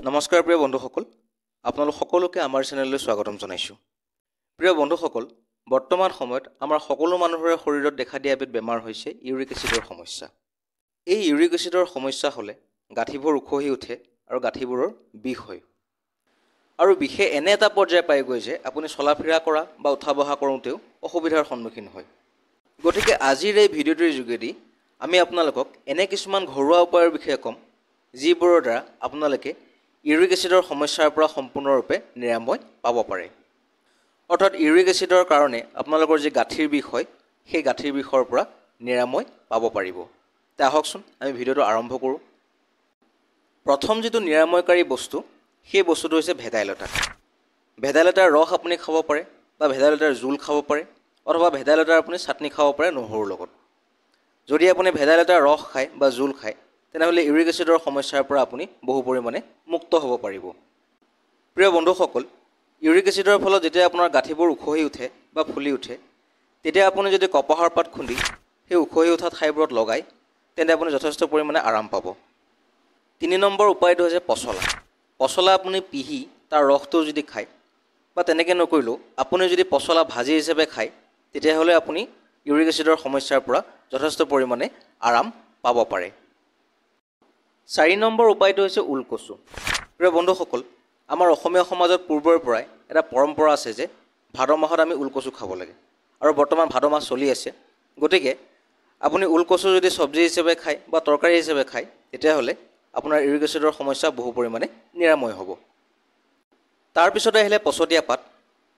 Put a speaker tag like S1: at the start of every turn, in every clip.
S1: নমস্কাৰ প্ৰিয় বন্ধুসকল, আপোনালোক সকলোকে আমাৰ চেনেললৈ স্বাগতম জনাইছোঁ। প্ৰিয় বন্ধুসকল, বৰ্তমান সময়ত আমাৰ সকলো মানুহৰে শৰীৰত দেখা দিয়া এবিধ বেমাৰ হৈছে ইউৰিক এচিডৰ সমস্যা। এই ইউৰিক এচিডৰ সমস্যা হ'লে গাঁঠিবোৰ উখহি উঠে আৰু গাঁঠিবোৰৰ বিষ হয়, আৰু বিষে এনে এটা পৰ্যায় পায়গৈ যে আপুনি চলা ফিৰা কৰা বা উঠা বহা কৰোঁতেও অসুবিধাৰ সন্মুখীন হয়। গতিকে আজিৰ এই ভিডিঅ'টোৰ যোগেদি আমি আপোনালোকক এনে কিছুমান ঘৰুৱা উপায়ৰ বিষয়ে ক'ম যিবোৰৰ দ্বাৰা আপোনালোকে ইউৰিক এচিডৰ সমস্যাৰ পৰা সম্পূৰ্ণৰূপে নিৰাময় পাব পাৰে। অৰ্থাৎ ইউৰিক এচিডৰ কাৰণে আপোনালোকৰ যি গাঁঠিৰ বিষ হয়, সেই গাঁঠিৰ বিষৰ পৰা নিৰাময় পাব পাৰিব। তে আহকচোন আমি ভিডিঅ'টো আৰম্ভ কৰোঁ। প্ৰথম যিটো নিৰাময়কাৰী বস্তু, সেই বস্তুটো হৈছে ভেদাইলতা। ভেদাইলতাৰ ৰস আপুনি খাব পাৰে বা ভেদাইলতাৰ জোল খাব পাৰে অথবা ভেদাইলতাৰ আপুনি চাটনি খাব পাৰে নহৰুৰ লগত। যদি আপুনি ভেদাইলতাৰ ৰস খায় বা জোল খায়, তেনেহ'লে ইউৰিক এচিডৰ সমস্যাৰ পৰা আপুনি বহু পৰিমাণে মুক্ত হ'ব পাৰিব। প্ৰিয় বন্ধুসকল, ইউৰিক এচিডৰ ফলত যেতিয়া আপোনাৰ গাঁঠিবোৰ উখহি উঠে বা ফুলি উঠে, তেতিয়া আপুনি যদি কপাহৰ পাত খুন্দি সেই উখহি উঠা ঠাইবোৰত লগায়, তেন্তে আপুনি যথেষ্ট পৰিমাণে আৰাম পাব। 3 নম্বৰ উপায়টো হৈছে পচলা। পচলা আপুনি পিহি তাৰ ৰসটো যদি খায় বা তেনেকৈ নকৰিলেও আপুনি যদি পচলা ভাজি হিচাপে খায়, তেতিয়াহ'লে আপুনি ইউৰিক এচিডৰ সমস্যাৰ পৰা যথেষ্ট পৰিমাণে আৰাম পাব পাৰে। 4 নম্বৰ উপায়টো হৈছে ওলকচু। প্ৰিয় বন্ধুসকল, আমাৰ অসমীয়া সমাজত পূৰ্বৰ পৰাই এটা পৰম্পৰা আছে যে ভাদ মাহত আমি ওলকচু খাব লাগে, আৰু বৰ্তমান ভাদ মাহ চলি আছে। গতিকে আপুনি ওলকচু যদি চব্জি হিচাপে খায় বা তৰকাৰী হিচাপে খায়, তেতিয়াহ'লে আপোনাৰ ইউৰিক এচিডৰ সমস্যা বহু পৰিমাণে নিৰাময় হ'ব। তাৰপিছতে আহিলে পচতীয়া পাত।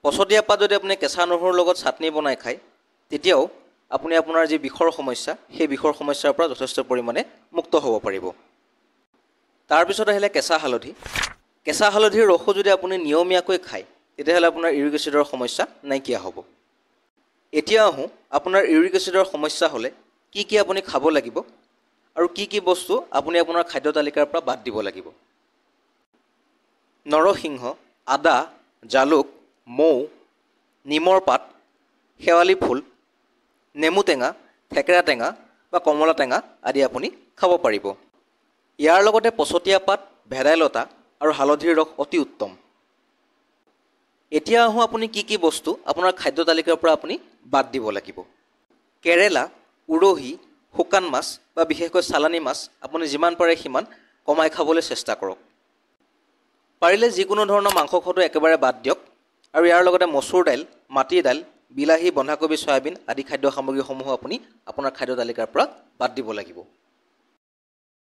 S1: পচতীয়া পাত যদি আপুনি কেঁচা নহৰুৰ লগত চাটনি বনাই খায়, তেতিয়াও আপুনি আপোনাৰ যি বিষৰ সমস্যা, সেই বিষৰ সমস্যাৰ পৰা যথেষ্ট পৰিমাণে মুক্ত হ'ব পাৰিব। তাৰপিছত আহিলে কেঁচা হালধি। কেঁচা হালধিৰ ৰসো যদি আপুনি নিয়মীয়াকৈ খায়, তেতিয়াহ'লে আপোনাৰ ইউৰিক এচিডৰ সমস্যা নাইকিয়া হ'ব। এতিয়া আহোঁ আপোনাৰ ইউৰিক এচিডৰ সমস্যা হ'লে কি কি আপুনি খাব লাগিব আৰু কি কি বস্তু আপুনি আপোনাৰ খাদ্য তালিকাৰ পৰা বাদ দিব লাগিব। নৰসিংহ, আদা, জালুক, মৌ, নিমৰ পাত, শেৱালি ফুল, নেমু টেঙা, থেকেৰা টেঙা বা কমলা টেঙা আদি আপুনি খাব পাৰিব। ইয়াৰ লগতে পচতীয়া পাত, ভেদাইলতা আৰু হালধিৰ ৰস অতি উত্তম। এতিয়া আহোঁ আপুনি কি কি বস্তু আপোনাৰ খাদ্য তালিকাৰ পৰা আপুনি বাদ দিব লাগিব। কেৰেলা, উৰহি, শুকান মাছ বা বিশেষকৈ চালানী মাছ আপুনি যিমান পাৰে সিমান কমাই খাবলৈ চেষ্টা কৰক। পাৰিলে যিকোনো ধৰণৰ মাংস খোৱাটো একেবাৰে বাদ দিয়ক, আৰু ইয়াৰ লগতে মচুৰ দাইল, মাটি দাইল, বিলাহী, বন্ধাকবি, চয়াবিন আদি খাদ্য সামগ্ৰীসমূহো আপুনি আপোনাৰ খাদ্য তালিকাৰ পৰা বাদ দিব লাগিব।